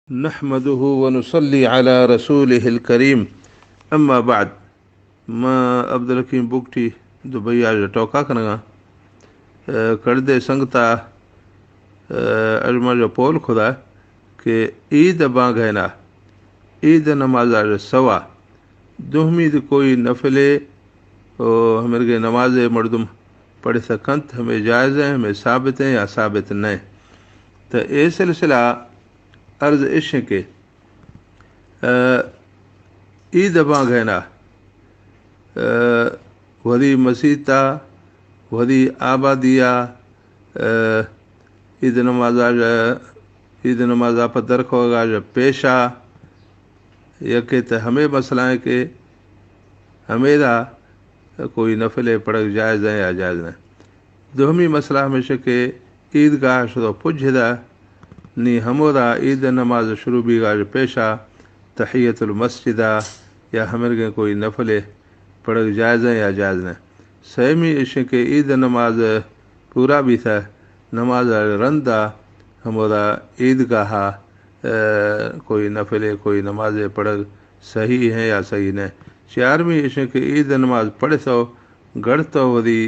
نحمده ونصلي على رسوله الكريم. اما بعد، ما عبدالحکیم بگٹی دبئی آ ٹوکا کنگا۔ اے، کڑدے سنگتا، اے، اجما جو پول خدا کہ عید بانگھینا، عید نمازا جو سوا، دوہمی دی کوئی نفلے او ہمرگے نمازے مردم پڑھ سکنت، ہمیں جائز ہیں، ہمیں ثابت ہیں یا ثابت نہیں۔ تو اے سلسلہ عرض اش کہ، اے، عید بانگھینا، اے، وھدی مسیتا، وھدی آبادیا، اے، عید نمازا جا، عید نمازا پہ درکوگا جا پیشا، یکے تو ہمیں مسئلہ ہیں کہ ہمیدا کوئی نفلے پڑھگ جائز ہیں یا جائز نہیں۔ دوہمی مسئلہ ہمیش کہ عیدگاہ شدو پجھدا، نی ہمودا عید نماز شروع بیگا پیشا تحیت المسجدا یا ہمرگیں کوئی نفلے پڑھگ جائز ہیں یا جائز نہیں۔ سیمی اشیں کہ عید نماز پورا بیتا، نماز رندا ہمودا عیدگاہا، اے، کوئی نفلے، کوئی نمازے پڑھگ صحیح ہیں یا صحیح نہیں۔ چارمی اشیں کہ عید نماز پڑھتو گڑتو وھدی،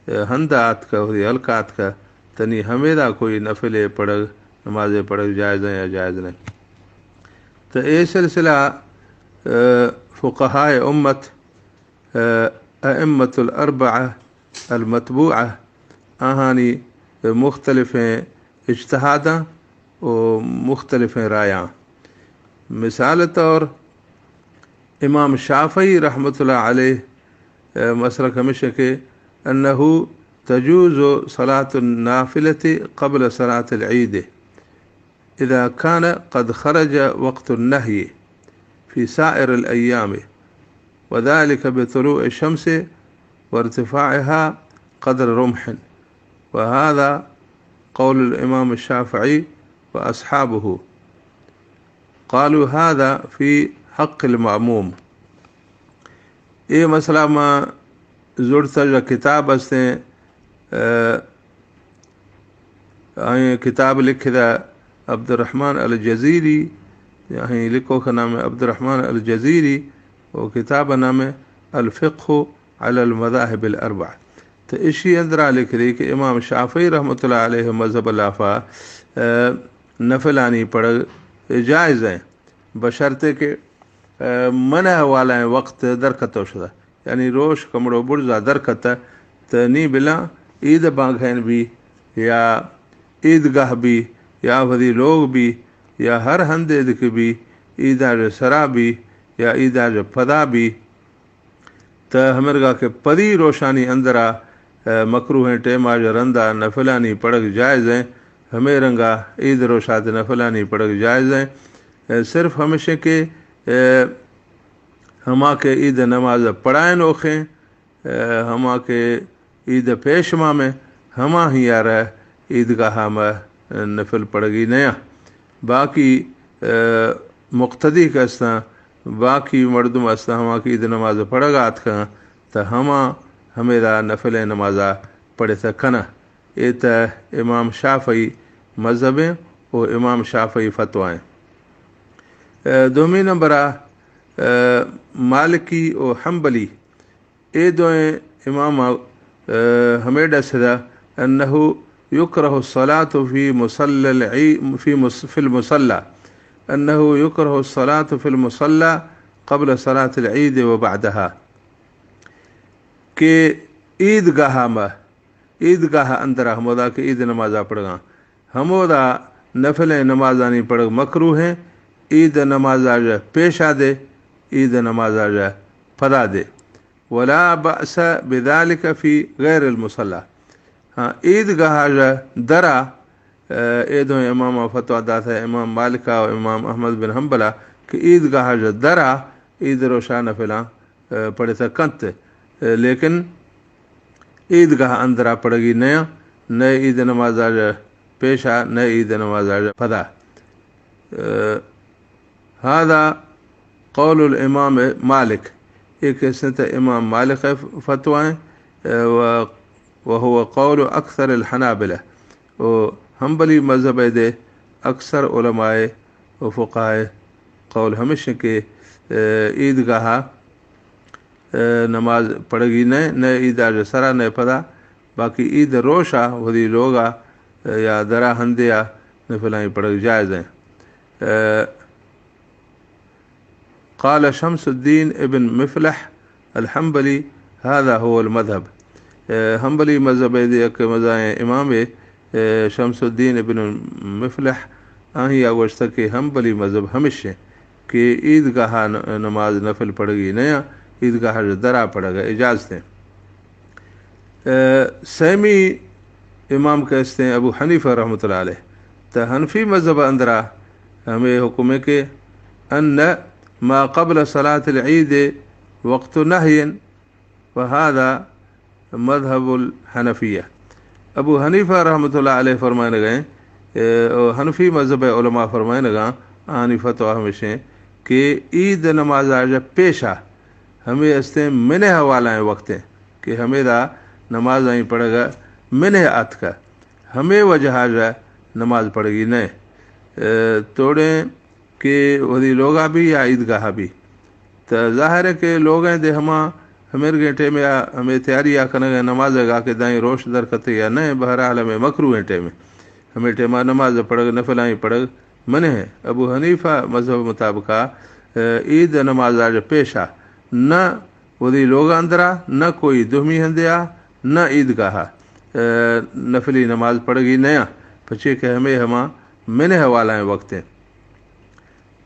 اے، ہندا آتکا، وھدی ہلکا آتکا، تنی ہمیدا کوئی نفلے پڑھگ، نمازے پڑھگ جائز ہیں یا جائز نہیں۔ تو اے سلسلہ، اے، فقہائے امت، اے، ائمۃ الاربعہ المتبوعہ، آہانی مختلفیں اجتہاداں و مختلفیں رایاں۔ مثال طور امام شافعی رحمۃ اللہ علیہ، اے، مسلک ہمیش کہ انہ تجوز صلاۃ النافلۃ قبل صلاۃ العید، إذا كان قد خرج وقت النهي في سائر الأيام، وذلك بطلوع الشمس وارتفاعها قدر رمح، وهذا قول الإمام الشافعي وأصحابه. قالوا هذا في حق المأموم. اے مسئلہ ما زڑتا جو کتاب استیں، اے، آئیں کتاب لکھدا عبدالرحمن الجزیری، آئیں لکھوک نام عبدالرحمن الجزیری، و کتاب نام الفقہ علی المذاہب الاربع۔ تو اشی اندرا لکھ دی کہ امام شافعی رحمۃ اللہ علیہ مذہب لافا، اے، نفلانی پڑھگ جائز ہیں، بشرطے کہ، اے، منع والا وقت درکتو شدہ۔ یعنی روش کمڑو برزا درکتہ، تو نی بلاں عید بانگھین بی یا عیدگاہ بی یا وھدی لوگ بی یا ہر ہندے دکہ بی، عیدا جو سرا بی یا عیدا جو پدا بی، تو ہمرگا کہ پدی روشانی اندرا، اے، مکروہیں ٹیما جو رندا نفلانی پڑھگ جائز ہیں، ہمیں رنگا عید روشات نفلانی پڑھگ جائز ہیں۔ اے، صرف ہمیشیں کہ، اے، ہما کہ عید نماز پڑھائیں اوخیں، اے، ہما کہ عید پیش مامیں، ہما ہی یارہ عیدگاہ ما نفل پڑھگی نیا۔ باقی، اے، مقتدی کہ استاں، باقی مردم استاں، ہما کہ عید نماز پڑھگا آتکاں، تا ہما ہمیدا نفل نمازا پڑھتا کنا۔ اے تا امام شافعی مذہبیں و امام شافعی فتوائیں۔ اے، دومی نمبرا، اے، مالکی و حنبلی، اے دوئیں امام، اے، ہمیں ڈسدا، انہ یکرہ الصلاۃ فی مصلی العی-، فی مص-، فی المصلی، انہ یکرہ الصلاۃ فی المصلی قبل صلاۃ العید و بعدہا، کہ عیدگاہ ما، عیدگاہ اندرا ہمودا کہ عید نمازا پڑھگاں، ہمودا نفلیں نمازانی پڑھگ مکروہ ہیں، عید نمازا جا پیشا دے، عید نمازا جا پدا دے۔ ولا بأس بذلك في غير المصلى۔ ہاں، عیدگاہ جا درا، اے، اے دوئیں امام فتویٰ داتا، امام مالکا و امام احمد بن حنبلا کہ عیدگاہ جا درا عید روشا نفلاں، اے، پڑھتا کنت، اے، لیکن عیدگاہ اندرا پڑھگی نیا، نئے عید نمازا جا پیشا، نئے عید نمازا جا پدا۔ اے، هذا قول الإمام مالك، اے کسے تا امام مالک فتوائیں، اے، و-، وهو قول أكثر الحنابلة، و حنبلی مذہب دے اکثر علماء و فقہائے قول ہمیش کہ، اے، عیدگاہ، اے، نماز پڑھگی نہ، نہ عیدا سرا نہ پدا، باقی عید روشا وتی لوگا، اے، یا درا ہندیا نفلائیں پڑھگ جائز ہیں۔ اے، قال شمس الدین ابن مفلح الحنبلی، هذا هو المذهب۔ اے، حنبلی مذہب دے یک مزائیں امام، اے، شمس الدین ابن مفلح، آہی آ گوشتہ کہ حنبلی مذہب ہمش ہیں کہ عیدگاہ ن-، نماز نفل پڑھگی نیا، عیدگاہ درا پڑھگا اجازت ہیں۔ اے، سیمی امام کہ استیں ابو حنیفہ رحمۃ اللہ علیہ، تو حنفی مذہب اندرا ہمیں حکم ہے کہ ان ما قبل صلاة العید وقت نهی وهذا مذهب الحنفیہ۔ ابو حنیفہ رحمۃ اللہ علیہ فرمائنگا، اے، او حنفی مذہب علماء فرمائنگا، آنی فتویٰ ہمیش ہیں کہ عید نماز آجا پیشا ہمیں استیں منہ والائیں وقتیں کہ ہمیدا نماز آئیں پڑھگا منہ آتکا، ہمیں وجہ آجا نماز پڑھگی نہ۔ اے، توڑیں کہ وتی لوگا بھی یا عیدگاہ بھی۔ تو ظاہر ہے کہ لوگیں دے ہما ہمرگیں ٹیم یا ہمیں تیاری آ کنگا نماز گا کہ دائیں روش درکتے یا نہ، بہرحال ہمیں مکروہ ہیں ٹیم۔ ہمیں ٹیما نماز پڑھگ، نفلائیں پڑھگ منع ہے۔ ابو حنیفہ مذہب مطابقا، اے، عید نماز آج پیشا نہ وتی لوگ اندرا، نہ کوئی دومی ہندیا، نہ عیدگاہ، اے، نفلی نماز پڑھگی نیا، پچے کہ ہمیں ہما منع والائیں وقتیں۔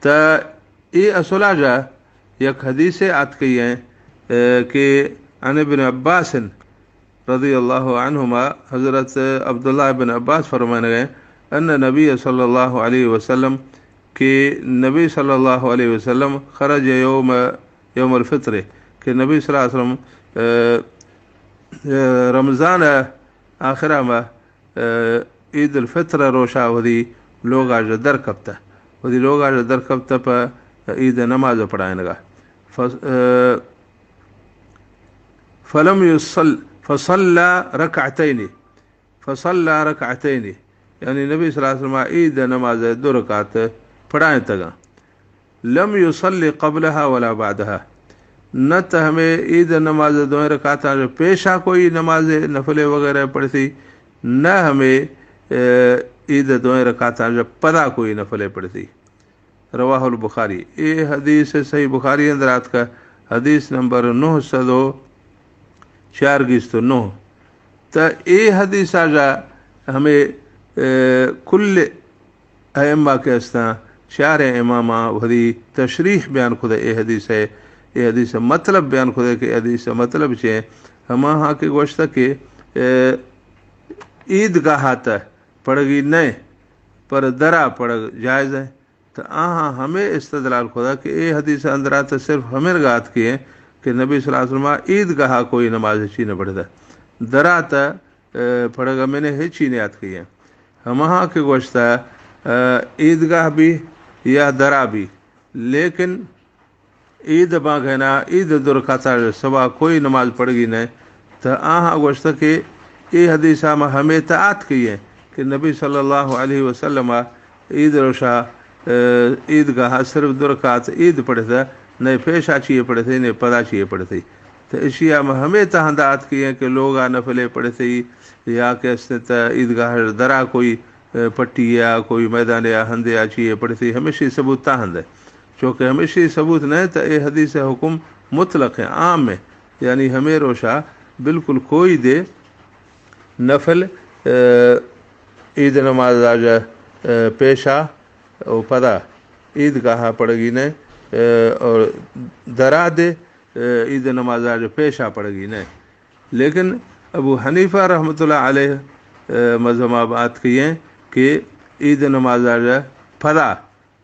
تا اے اصلا جا یک حدیثے آتکئی ہیں، اے، کہ عن ابن عباس رضی اللہ عنہما، حضرت عبداللہ ابن عباس فرمائنگے، ان نبی صلی اللہ علیہ وسلم، کہ نبی صلی اللہ علیہ وسلم خرج یوم، یوم الفطر، کہ نبی صلی اللہ علیہ وسلم، اے، اے، رمضان آخرا ما، اے، عید الفطر روشا وتی لوگا جا در کپتہ، وتی لوگا جا در کپتہ پہ عید نماز پڑھائنگا۔ فس-، اے، فلم يصل فصلى ركعتين، فصلى ركعتين، یعنی نبی صلی اللہ علیہ وسلم عید نماز دو رکعت پڑھائیں تگا۔ لم يصل قبلها ولا بعدها، نہ تو ہمیں عید نماز دوئیں رکعتاں جو پیشا کوئی نماز نفل وغیرہ پڑھتی، نہ ہمیں، اے، عید دوئیں رکعتاں جو پدا کوئی نفل پڑھتی۔ رواہ البخاری۔ اے حدیث صحیح بخاری اندر آتکا، حدیث نمبر نو سد و چار گیست و نو۔ تا اے حدیث آجا ہمیں، اے، کل ائمہ کہ استاں، چاریں اماماں وتی تشریح بیان کھدے اے حدیث ہے، اے حدیث مطلب بیان کھدے کہ حدیث مطلب چے؟ ہما ہاں کہ گوشتہ کہ، اے، عید گاہ تہ پڑھگی نئے، پر درا پڑھگ جائز ہے۔ تو آہاں ہمیں استدلال کھدا کہ اے حدیث اندرا تو صرف ہمیں گات کی ہیں کہ نبی صلی اللہ علیہ وسلم عید گاہ کوئی نماز چی نہ پڑھتا، درا تو، اے، پڑھگ ہمیں نے ہچی نے آت کی ہیں۔ ہمہاں کہ گوشتا، اے، عید گاہ بھی یا درا بھی، لیکن عید بانگھینا، عید درکاتا سوا کوئی نماز پڑھگی نہ۔ تو آہاں گوشتہ کہ اے حدیث ہم ہمیں تا آتکئی ہیں کہ نبی صلی اللہ علیہ وسلم عید روشا، اے، عید گاہ صرف درکات عید پڑھتا، نئے پیشا چیئے پڑھتے، نئے پدا چیئے پڑھتے۔ تو اشی ہم ہمیں تا ہندا آتکئی ہیں کہ لوگا نفلے پڑھتے یا کہ استنت عید گاہ درا کوئی، اے، پٹی یا کوئی میدان یا ہندے یا چیئے پڑھتے، ہمیشی ثبوت تا ہندے۔ چونکہ ہمیشی ثبوت نہ، تو اے حدیث حکم مطلق ہیں، عام ہیں، یعنی ہمیں روشا بالکل کوئی دے نفل، اے، عید نماز آجا، اے، پیشا و پدا عید گاہ پڑھگی نہ، اے، اور درا دے، اے، عید نماز آجا پیشا پڑھگی نہ۔ لیکن ابو حنیفہ رحمۃ اللہ علیہ، اے، مذہب ما بات کی ہیں کہ عید نماز آجا پدا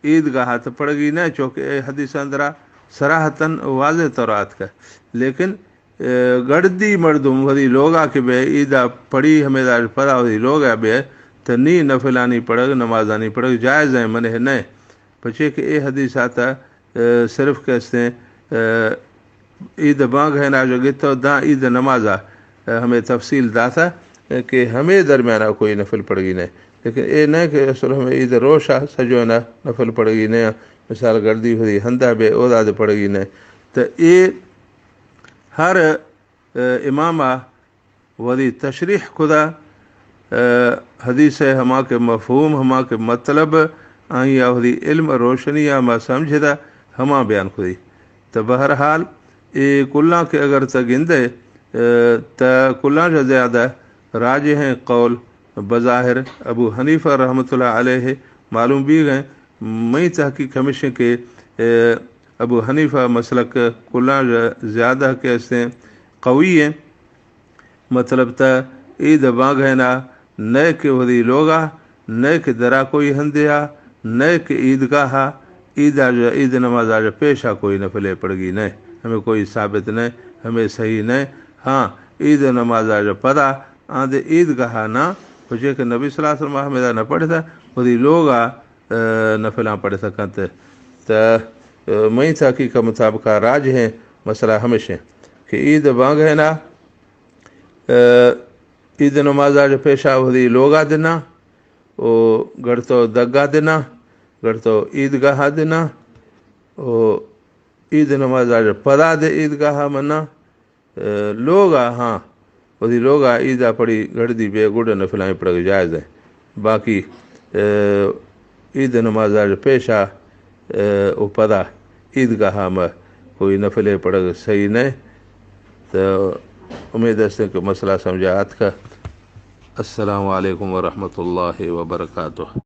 عید گاہ تو پڑھگی نہ، چونکہ اے حدیث اندرا صراحتاً واضح طور آتکہ۔ لیکن، اے، گڑدی مردم وتی لوگا کہ بے عیدا پڑھی، ہمیں دار پدا وتی لوگا بے، تو نی نفلانی پڑھگ، نمازانی پڑھگ جائز ہیں، منع نہ۔ پچے کہ اے حدیث آتا، اے، صرف کہ استیں، اے، عید بانگ ہے ناجو گتو داں عید نمازا، اے، ہمیں تفصیل داتا، اے، کہ ہمیں درمیانا کوئی نفل پڑھگی نہ۔ لیکن اے نہ کہ اصل ہمیں عید روشا سجونا نفل پڑگی نہ، مثال گردی ہوئی ہندا بے اودا دے پڑگی نہ۔ تو اے ہر، اے، اماما وتی تشریح کدا، اے، حدیث ہما کہ مفہوم، ہما کہ مطلب، آئی وتی علم روشنی ما سمجھدا، ہما بیان کدی۔ تو بہرحال، اے کلاں کہ اگر تا گندے، اے، تا کلاں جا زیادہ راجح ہیں قول بظاہر ابو حنیفہ رحمۃ اللہ علیہ معلوم بھی گئے۔ مئی تحقیق ہمیشہ کہ، اے، ابو حنیفہ مسلک کلاں جا زیادہ کہ استیں قوی ہیں۔ مطلب تا عید بانگھینا نئے کہ وتی لوگا، نئے کہ درا کوئی ہندیا، نئے کہ عیدگاہا، عیدا ژ-، عید نمازا ژ پیشا کوئی نفلے پڑگی نئے، ہمیں کوئی ثابت نئے، ہمیں صحیح نئے۔ ہاں، عید نمازا ژ پدا آندے عیدگاہا نا، پچے کہ نبی صلی اللہ علیہ وسلم ہمیدا نہ پڑھتا، وتی لوگا، اے، نفلاں پڑھ سکنت۔ تا، اے، مئی تحقیق مطابقا راجح ہیں مسئلہ ہمیشہ کہ عید بانگھینا، اے، عید نمازا ژ پیشا وتی لوگا دنا، او گڑتو دگا دنا، گڑتو عیدگاہا دنا، او عید نمازا ژ پدا دے عیدگاہا منا، اے، لوگا، ہاں، وتی لوگا عیدا پڑی گڑدی بے گڑ نفلاں پڑگ جائز ہے۔ باقی، اے، عید نمازا ژ پیشا، اے، او پدا عیدگاہا ما کوئی نفلے پڑگ صحیح نئے۔ تو امید است کہ مسئلہ سمجھا آتکا۔ السلام علیکم ورحمۃ اللہ وبرکاتہ۔